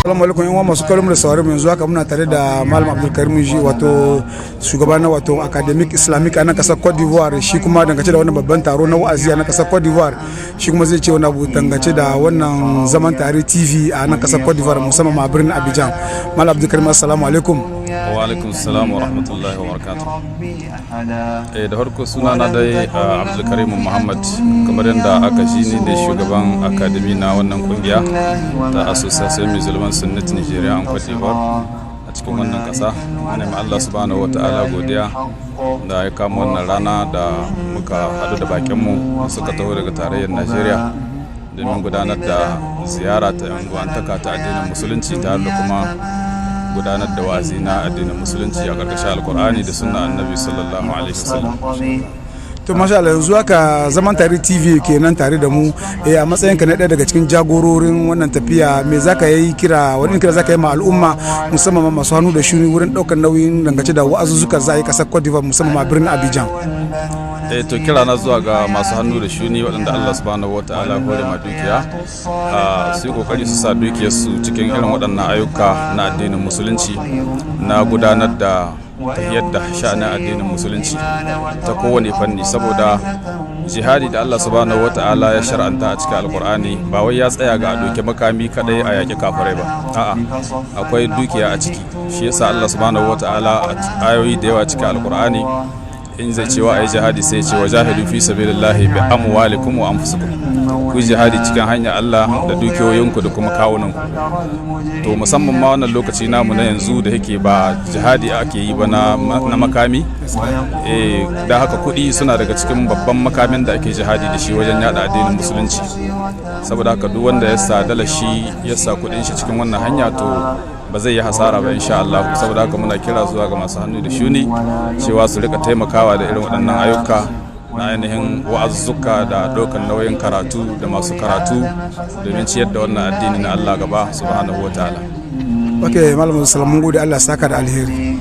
Assalamu alaikum yan uwa masu kallon mu da sauraron mu. Yanzu haka muna tare da Malam Abdulkarim Ji, wato shugaba na wato Académie Islamique a nan kasar Cote d'Ivoire. Shi kuma dangance da wannan babban taro na wa'azi a nan kasar Cote d'Ivoire, shi kuma zai ce wani abu dangance da wannan Zaman Tare TV a nan kasar Cote d'Ivoire, musamman ma birnin Abidjan. Malam Abdulkarim, assalamu alaikum. Wa alaikum salam wa rahmatullahi wa barakatuh. Da farko suna na dai Abdulkarim Muhammad, kamar yadda aka ji ni ne shugaban academy na wannan kungiya ta Association Musulman Sunnat Nigeria en Cote d'Ivoire a cikin wannan kasa. Muna ma Allah subhanahu wata'ala godiya da ya kama wannan rana da muka haɗu da bakinmu suka taho daga tarayyar Najeriya domin gudanar da ziyara ta yan uwantaka ta addinin Musulunci, tare da kuma gudanar da wa'azi na addinin Musulunci a ƙarƙashin Alkur'ani da sunna Annabi sallallahu alaihi wasallam. To masha Allah, yanzu haka Zaman Tare TV kenan tare da mu. A matsayin ka na ɗaya daga cikin jagororin wannan tafiya, me zaka yi kira, wani kira zaka yi ma al'umma, musamman ma masu hannu da shuni, wurin ɗaukar nauyin dangance da wa'azuzzuka za a yi kasar Cote d'Ivoire, musamman ma birnin Abidjan? To kira na zuwa ga masu hannu da shuni waɗanda Allah subhanahu wataala hore ma dukiya, su yi kokari su sa dukiyarsu cikin irin waɗannan ayyuka na addinin Musulunci, na gudanar da tafiyar da sha'anin addinin Musulunci ta kowane fanni, saboda jihadi da Allah subhanahu wata'ala ya shar'anta a cikin Alkur'ani ba wai ya tsaya ga a doke makami kadai a yaƙi kafirai ba. A'a, akwai dukiya a ciki. Shi yasa Allah subhanahu wata'ala a ayoyi da yawa cikin Alkur'ani, in zai cewa a yi jihadi, sai ce: "Wa jahidu fi sabilillahi bi amwalikum wa anfusikum." Ku jihadi cikin hanyar Allah da dukiyoyinku da kuma kawunanku. To musamman ma wannan lokaci namu na yanzu da yake ba jihadi ake yi ba na makami, da haka kuɗi suna daga cikin babban makamin da ake jihadi da shi wajen yada addinin Musulunci. Saboda haka duk wanda ya sa dala shi, ya sa kuɗin shi cikin wannan hanya, to ba zai yi hasara ba insha Allah. Saboda haka muna kira zuwa ga masu hannu da shuni cewa su rika taimakawa da irin waɗannan ayyuka na ainihin wa'azuzzuka da ɗaukar nauyin karatu da masu karatu, domin ciyar da wannan addini na Allah gaba subhanahu wa ta'ala. Ok, Malam Salam, mun gode, Allah saka da alheri.